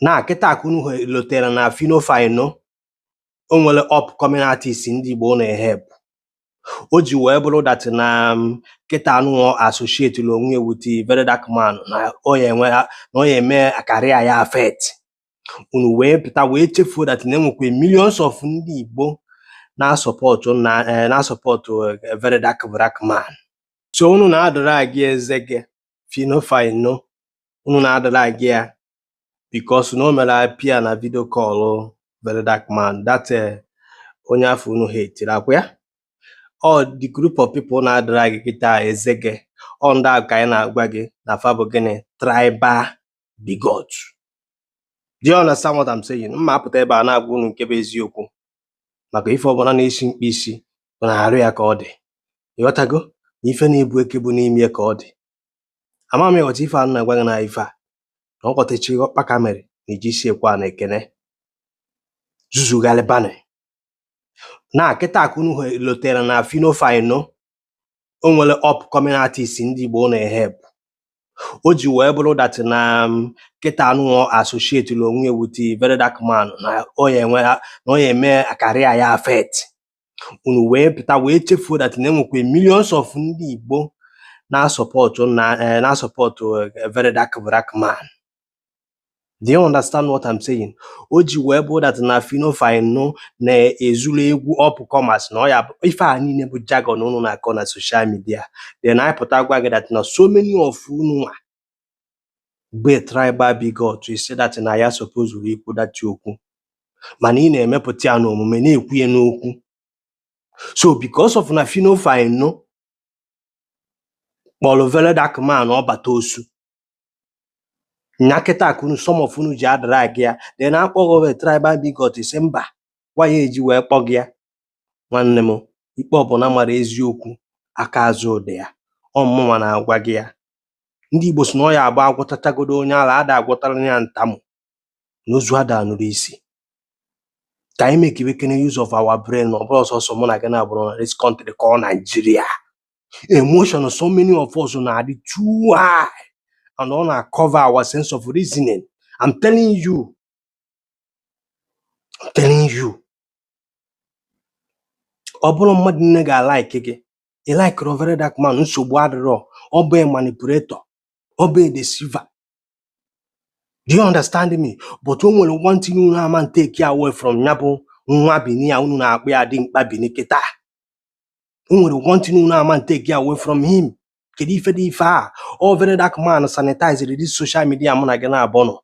Na kịta ka unu lotere na Fino Fino o nwere upcoming artist ndị Igbo na-ehelp o ji wee bụrụ that na kịta anụnwa associate onwe ya with the Very Dark Man, na ọ ya enwe na ọ ya eme career ya affect. Unu wee pụta wee chefuo that na enwekwa millions of ndị Igbo na-asupport na na-asupport Very Dark Black Man. So unu na-adọrọ gị eze gị Fino Fino, unu na-adọrọ gị ya because na o mere appear na video call Very Dark Man, that onye afọ unu hate akwa ya. All the group of people na-adọrọ gị kịta eze gị, ọ ndị a ka anyị na-agwa gị na fa bụ gịnị? Tribal bigot. Do you understand what I'm saying? Mma apụta ebe a na-agwa unu nke bụ eziokwu, maka ife ọbụla na-esi mkpa isi bụ na arụ ya ka ọ dị. Ịghọtago na ife na-ebu eke bụ n'ime ya ka ọ dị. Ama m ịghọta ife a m na-agwa gị na ife a na ọ kọtachi kpaka mere na iji isi ekwe a na ekene zuzugharịbanị. Na kịta ka unu lotere na Fino Fino o nwere upcoming artist ndị Igbo na-ehelp o ji wee bụrụ that na kịta anụnwa associate onwe ya with the Very Dark Man, na ọ ya enwe na ọ ya eme career ya affect. Unu wee pụta wee chefuo that na enwekwa millions of ndị Igbo na-asupport na na-asupport Very Dark Black Man. Do you understand what I'm saying? O ji wee bụ that na Fino Fino na-ezuru egwu upcomers na ọ ya ife a niile bụ jargon unu na-akọ na social media. Then anyị pụta gwa gị that na so many of unu nwa bụ tribal bigot, you say that na ya suppose ikwu that okwu, mana ị na-emepụta ya n'omume, na-ekwu ya n'okwu. So because of na Fino Fino kpọrọ Very Dark Man ọbata osu nya kịta ka unu, some of unu ji adrag ya, then akpọghị tribal bigot, sị mba, gwa ya eji wee kpọ gị ya. Nwanne m, ikpe ọbụla mara eziokwu aka azụ dị ya. Ọ mụnwa na-agwa gị ya. Ndị Igbo si na ọ ya abụ agwọtachagodo onye ala ada agwọtara ya ntamụ na ozu ada nụrụ isi. Ka anyị make kene use of our brain. Ọ bụrụ sọsọ mụ na gị na-abụrụ na this country called Nigeria, emotion so many of us na-adị too high and ọ na-cover our sense of reasoning. I'm telling you, I'm telling you. Ọ bụrụ mmadụ niile ga-alike gị, ị likeụrụ Very Dark Man, nsogbu adịrọ. Ọ bụ a manipulator, ọ bụ a deceiver. Do you understand me? But o nwere one thing unu ama take away from ya bụ nwa Bini ya unu na-akpọ ya dimkpa Bini kịta. O nwere one thing unu ama take away from him. Kedu ife dị ife a? Ọ Very Dark Man sanitized this social media mụ na gị na-abụ nọ.